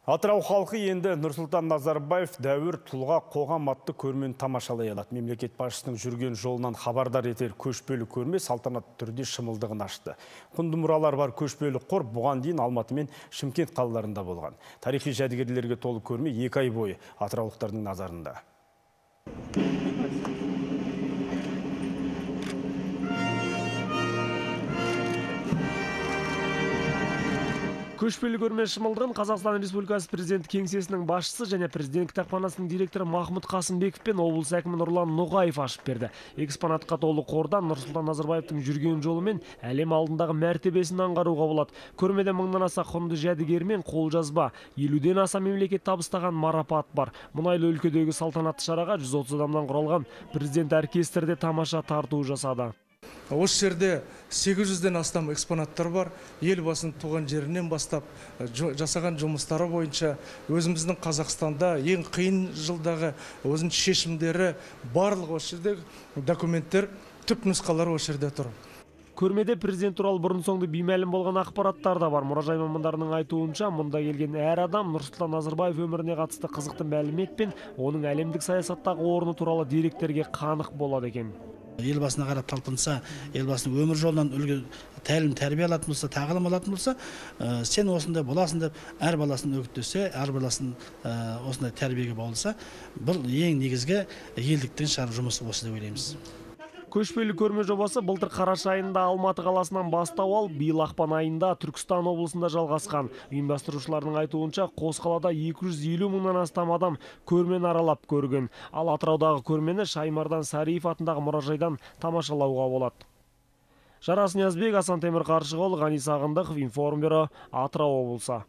Атырау халқы енді Нұрсұлтан Назарбаев дәуір тұлға қоғам атты көрмені тамашалай алады. Мемлекет басшысының жүрген жолынан хабардар етер көшпелі көрме салтанатты түрде шымылдығын ашты. Құнды мұралар бар көшпелі қор бұған дейін Алматы мен Шымкент қалаларында болған. Тарихи жәдігерлерге толы көрме 2 ай бойы атыраулықтардың назарында. Көшпелі көрме шымылдығын Қазақстан Республикасы Президенті кеңсесінің басшысы және Президент кітапханасының директоры Махмұд Қасымбеков пен облыс әкімі Нұрлан Ноғаев ашып берді. Экспонатқа толы қордан Нұрсұлтан Назарбаевтың жүрген жолы мен әлем алдындағы мәртебесін аңғаруға болады. Көрмеде мыңнан аса құнды жәдігер мен қолжазба, 50-ден аса мемлекет табыстаған марапат бар. Мұнайлы өлкедегі салтанатты шараға 130 адамнан құралған президент оркестрі де тамаша тарту жасады. Осы жерде 800-ден астам экспонаттар бар. Елбасының туған жерінен бастап жасаған жұмыстары бойынша өзіміздің Қазақстанда ең қиын жылдағы өзінің шешімдері барлығы осы жерде документтер, түп нұсқалары осы жерде тұр. Көрмеде президент туралы бұрын-соңды беймәлім болған ақпараттар да бар. Мұражай мамандарының айтуынша, мұнда келген әр адам Нұрсұлтан Назарбаев өміріне қатысты қызықты мәлімет пен оның әлемдік саясаттағы орны туралы деректерге қанық болады екен. Елбасына қарап талпынса, елбасының өмір жолынан үлгі тәлім тәрбие алатын болса, тағылым алатын болса, сен осындай боласың деп әр баласын үгіттесе, әр баласын осындай тәрбиеге баулыса, бұл ең негізгі елдіктің шығар жұмысы осы деп ойлаймыз. Көшпелі көрме жобасы былтыр қараша айында Алматы қаласынан бастау алып, биыл ақпан айында Түркістан облысында жалғасқан. Ұйымдастырушылардың айтуынша, қос қалада 250 мыңнан астам адам көрмені аралап көрген. Ал Атыраудағы көрмені Шаймардан Сариев атындағы мұражайдан тамашалауға болады. Жарас Ниязбек, Асан Темір Қаршығұлы, Ғани Сағындықов, Информбюро, Атырау облысы.